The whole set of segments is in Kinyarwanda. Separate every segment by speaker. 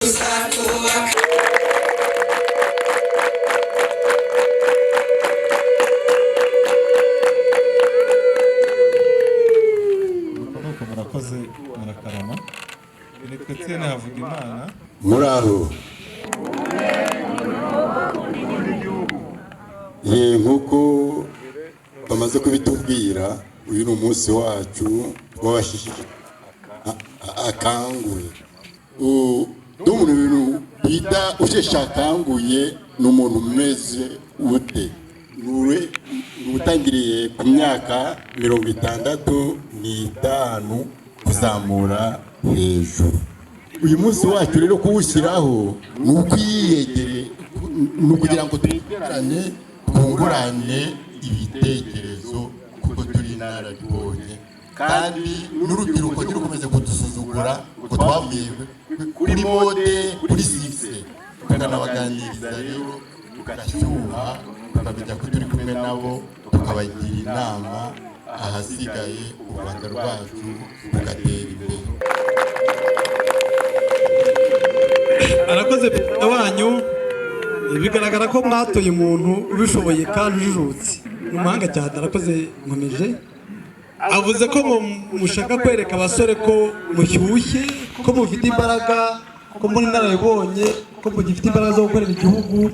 Speaker 1: Tuzakubaka.
Speaker 2: Nuko murakoze, murakarama. Nitwa Etienne Havugimana.
Speaker 3: Muraho. Ye, nk'uko bamaze kubitubwira, uyu ni umunsi wacu w'abasheshe akanguhe. N'umuntu ibintu bita usheshe akanguye ni umuntu umeze ute? Ni utangiriye ku myaka 65 kuzamura hejuru. Uyu munsi wacu rero kuwushyiraho ni ukwiyegere, ni ukugira ngo twegerane, twungurane ibitekerezo, kuko turi inararibonye, kandi n'urubyiruko ntirukomeze kudusuzugura ngo twavuye kuri mode, kuri succès. Tukanabaganiriza rero, tugashyuha, tukamenya ko turi kumwe nabo, tukabagira inama, ahasigaye u Rwanda rwacu rugatera imbere.
Speaker 4: Arakoze perezida wanyu. Bigaragara ko mwatoye umuntu ubishoboye kandi ujijutse, ni umuhanga cyane, arakoze. Nkomeje, avuze ko ngo mushaka kwereka abasore ko mushyushye, ko mufite imbaraga, ko muri inararibonye, ko mugifite imbaraga zo gukorera igihugu.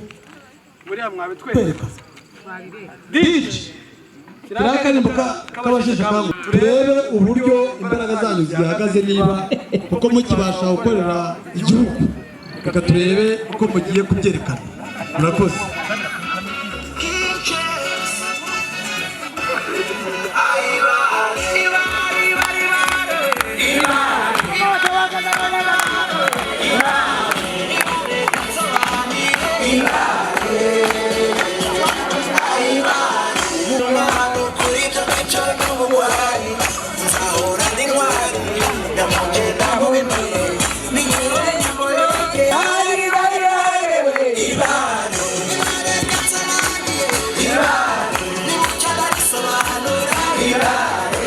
Speaker 4: Kwereka DJ kiriya karirimbo k'abasheshe akanguhe, turebe uburyo imbaraga zanyu zihagaze, niba kuko mukibasha gukorera igihugu. Reka turebe uko mugiye kubyerekana. Murakoze.
Speaker 1: Kuri ibyo ngibyo n'ubugwari, nzahora ndi intwari nyamugenda mu bimwe n'inyure nyamureke hari bari barewe ibano ibano nimucyo ndarisobanura ibano.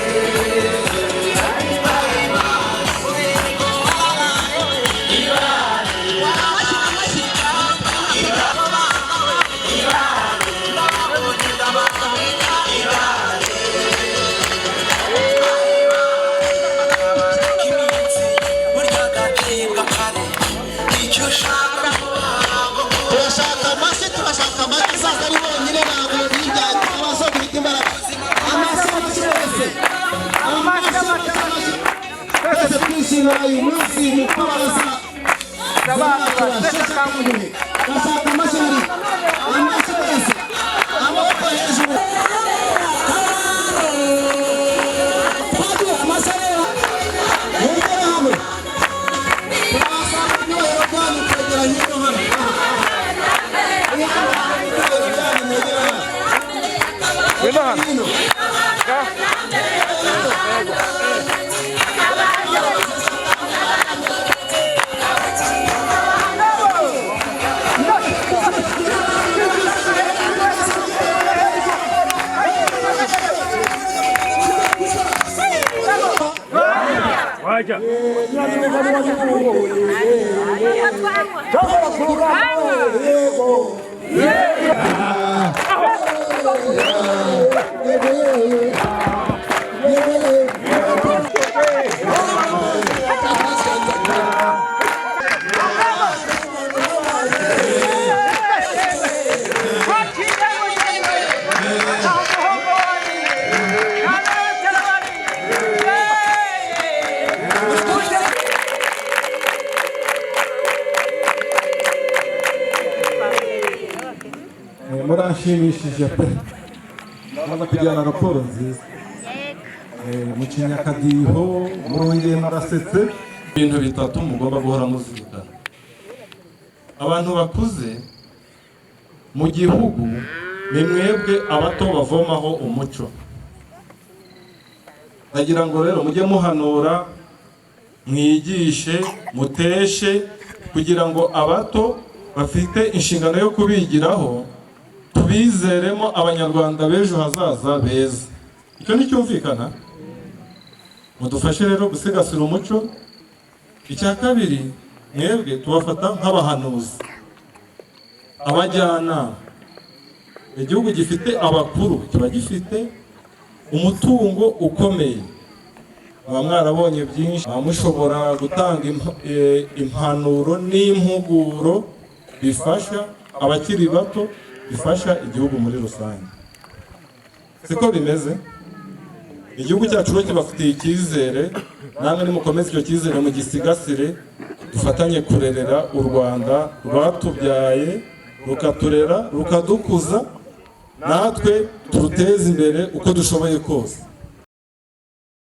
Speaker 1: Burya gacibwa kare icyo ushaka.
Speaker 5: Turashaka amashyi, turashaka amashyi. Saza ari bonyine ntabwo yijyanye abasore bafite imbaraga. Amashyi, amashyi wese, amashyi, amashyi, amashyi. Twese twishimira uyu munsi mukuru w'abasaza bacu basheshe akanguhe. Turashaka amashyi hari amashyi wese, amaboko hejuru. Twagiye amashyi rero, mwegere hamwe. Turabasaba ibyubahiro byanyu kwegera hino hano. Ibyubahiro byanyu mwegere hano hino.
Speaker 2: Muranshimishije pe, maze kujyana raporo nziza mu kinyakadiho, murongeye murasetse.
Speaker 6: Ibintu bitatu mugomba guhora muzirikana, abantu bakuze mu gihugu: ni mwebwe abato bavomaho umuco. Ndagira ngo rero mujye muhanura, mwigishe, muteshe, kugira ngo abato bafite inshingano yo kubigiraho, tubizeremo Abanyarwanda b'ejo hazaza beza. Icyo nticyumvikana? Mudufashe rero gusigasira umuco. Icya kabiri Mwebwe tubafata nk'abahanuzi, abajyanama. Igihugu gifite abakuru kiba gifite umutungo ukomeye. Muba mwarabonye byinshi, muba mushobora gutanga impanuro n'impuguro bifasha abakiri bato, bifasha igihugu muri rusange. Siko bimeze? Igihugu cyacu rero kibafitiye icyizere. Namwe nimukomeze icyo cyizere, mugisigasire, dufatanye kurerera u Rwanda rwatubyaye, rukaturera, rukadukuza, natwe turuteze imbere uko dushoboye kose.